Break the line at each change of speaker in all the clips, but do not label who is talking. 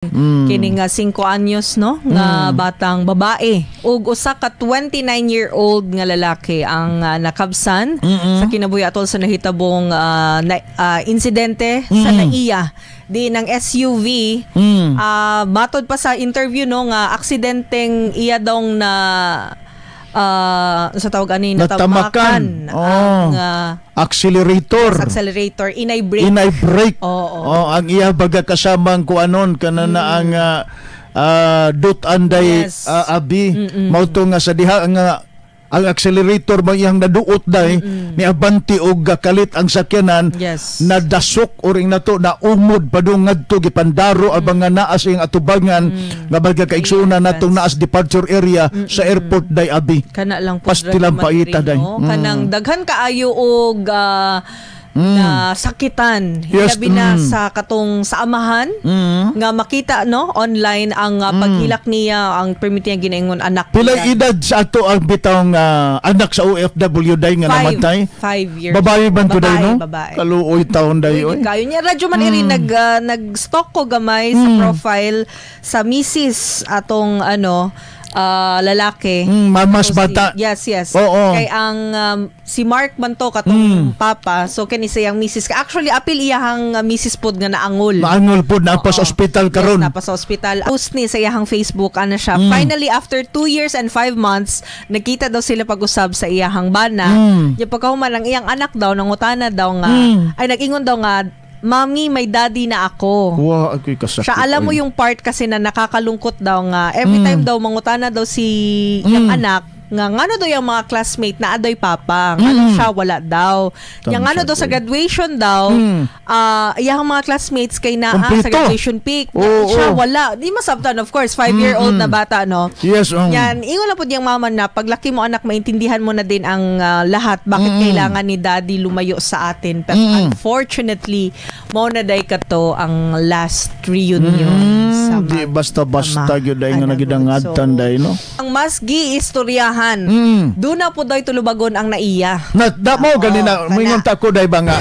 Kini nga 5 anyos, no, nga batang babae ug usa ka 29-year-old nga lalaki ang nakabsan sa kinabuhi atol sa nahitabong insidente sa NAIA di ng SUV. Matod pa sa interview, no, nga aksidenteng iya daw na sa tawag ani
natamakan
natamakan
Oh.
ang
accelerator.
Accelerator, inay brake.
Inay brake.
Oo.
Oh, ang iya baga kasamang kuanon kana na ang dot anday abi mao to nga sa diha nga ang accelerator ba iyang naduot day ni abanti og kalit ang sakyanan, nadasok or ing nato na umod padung ngadto gipandaro abang nga naa sa iyang atubangan nga baga kaigsuonan natong naas departure area sa airport day abi.
Kana lang po.
Pastilang paita, day.
No? Kanang daghan kaayo og na sakitan. Hilabi na sa katong sa amahan nga makita, no, online ang paghilak niya, ang permit niya ginaingon anak
Pilay
niya.
Edad sa ato ang bitawng anak sa OFW day nga
5
namatay?
5 years.
Babae man to day,
Babae,
no?
babae.
Kaluoy taon day oy.
Uy, kayo niya. Radyo man rin nag-stalk ko gamay sa profile sa misis atong ano lalaki.
Mamas
So,
bata.
Yes.
Oo.
Kay ang si Mark man to katong papa. So kani siyang misis. Actually apil iyahang misis pod nga naangol.
Maangol pod na pa sa
Oo.
ospital karon.
Yes, napa sa ospital. Post ni sa iyahang Facebook, ano siya. Finally, after 2 years and 5 months, nagkita daw sila pag-usab sa iyahang bana. Yung pagkahuman ang iyang anak daw, nangutana daw nga, ay nag-ingon daw nga, "Mami, may daddy na ako."
Wa ako'y kasakit.
Siya, alam mo
oy.
yung part kasi na nakakalungkot daw nga every time daw mangutana daw si iyang anak nga ngano daw yung mga classmate na adoy papa, ngano siya wala daw. Yang ngano daw sa graduation daw, iyang mga classmates kay naa sa
Kompleto.
Graduation pic. Siya wala. Di masabtan, of course, 5-year-old na bata, no. Yan, ingon na po niyang mama na paglaki mo, anak, maintindihan mo na din ang lahat bakit kailangan ni daddy lumayo sa atin. Pero unfortunately, mao na day kato ang last reunion sa
Di basta-basta
ama,
gyud ay nga
anak.
nagidangadtan
So,
day, no.
ang mas giistoryahan, doon na po daw tulubagon ang NAIA.
Na da mo
Oo,
ganina
kana.
moingon ta ko day ba nga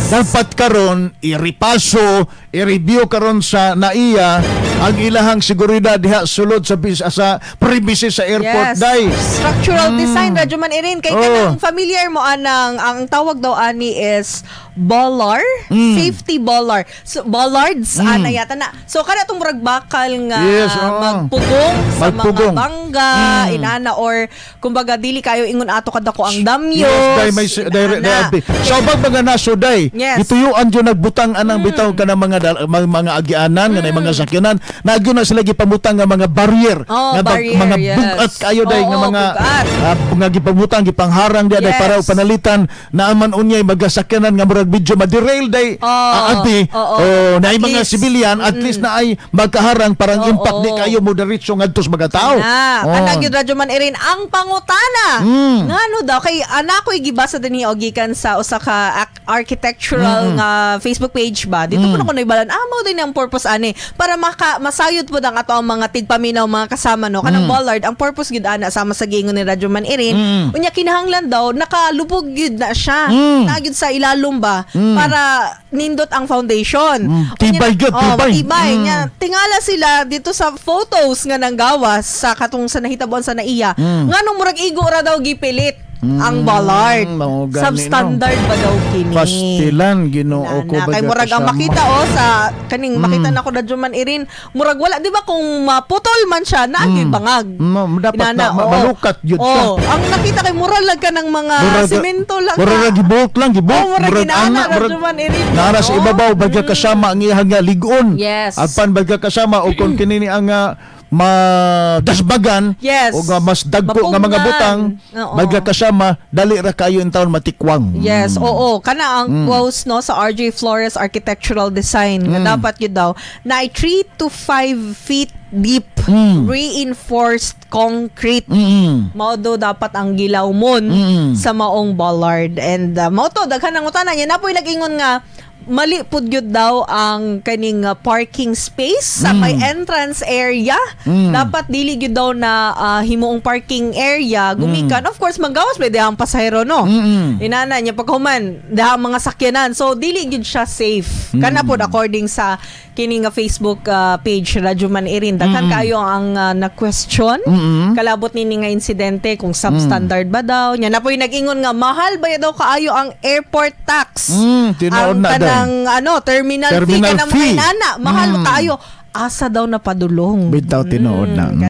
dapat karon iripaso, i-review karon sa NAIA ang ilahang seguridad diha sulod sa premises sa airport day.
Structural design, radyo man irin. Kay kanang familiar mo anang, ang tawag daw ani is bollard, safety bollard. So, bollards, ana yata na. So, kana tong murag bakal nga
Yes, oo.
magpugong sa
Magpugong.
mga bangga, inana, or kumbaga dili kayo ingon ato kadako ang damyos.
Yes, day may day, day,
inana.
abi. Sa ubang mga nasod day, gituyuan jud nagbutang anang bitaw kanang mga agianan nga nay mga sakyanan, naagyo na sila gipamutang nga mga barrier
Oh,
nga
barrier,
mga bugat kayo day nga mga
bugat.
Nga gipamutang gipangharang di day para panalitan naaman unyay mga sakyanan nga murag medyo ma-derail day abi oh naay
At
mga
least.
civilian, at least na ay magkaharang parang impact di kayo mo diretso ngadto sa mga tao.
Na,
Oh.
kanang gyud, radyo man irin, ang pangutana. Ngano daw kay anak ko gibasa din ni gikan sa usa ka architectural nga Facebook page ba. Dito po na ko naibalan. Ah, mao din ang purpose ani para maka masayod po ang ato ang mga tigpaminaw, mga kasama, no. Kanang bollard, ang purpose gyud ana sama sa giingon ni radyo man irin. Unya kinahanglan daw nakalubog gyud na siya. Na gyud sa ilalom ba para nindot ang foundation. Unya,
Tibay gyud,
oh,
tibay.
Matibay. Nya, tingala sila dito sa photos nga nanggawas sa katong sa nahitabuan sa NAIA. Nganong murag igo ra daw gipilit ang bollard?
Mao gani, no?
Substandard ba daw kini?
Pastilan, Ginoo ko
Na, kay
baga
murag ang
kasama.
makita oh sa kaning makita na ko radyo man irin, murag wala, di ba, kung maputol man siya na mm. bangag.
No, dapat
Inana,
na
oo.
malukat yun siya.
Oh, ang nakita kay murag lang ka ng mga semento lang.
Murag ra gibolt lang, gibolt.
Oh, murag ginana,
ana, murag
radyo man irin,
Nara sa
no?
ibabaw baga kasama ang iyang nga lig-on. Apan baga kasama o kung kinini ang madasbagan o nga mas dagko nga mga
Mapugngan.
butang baga kasama dali ra kayo in taon matikwang.
Yes, oo. Kana ang quotes, no, sa RJ Flores Architectural Design nga dapat yun daw na 3 to 5 feet deep reinforced concrete. Mao daw dapat ang gilawmon sa maong bollard. And mao to daghan ang utana niya napoy nag-ingon nga Mali pud gyud daw ang kaning parking space sa may entrance area. Dapat dili gyud daw na himuong parking area gumikan. Of course, manggawas ba ang pasahero, no? Inana niya, paghuman diha ang mga sakyanan. So dili gyud siya safe. Kana pod according sa kini nga Facebook page Radyo Man Irin. Daghan kaayo ang na-question kalabot nini nga insidente, kung substandard ba daw. Nya na po'y nag-ingon nga mahal ba daw kaayo ang airport tax.
Tinuod
Ang
na day.
Kanang ano, terminal fee
Terminal
kanang
fee.
mga inana, mahal kaayo. Asa daw napadulong?
Bitaw, tinuod na.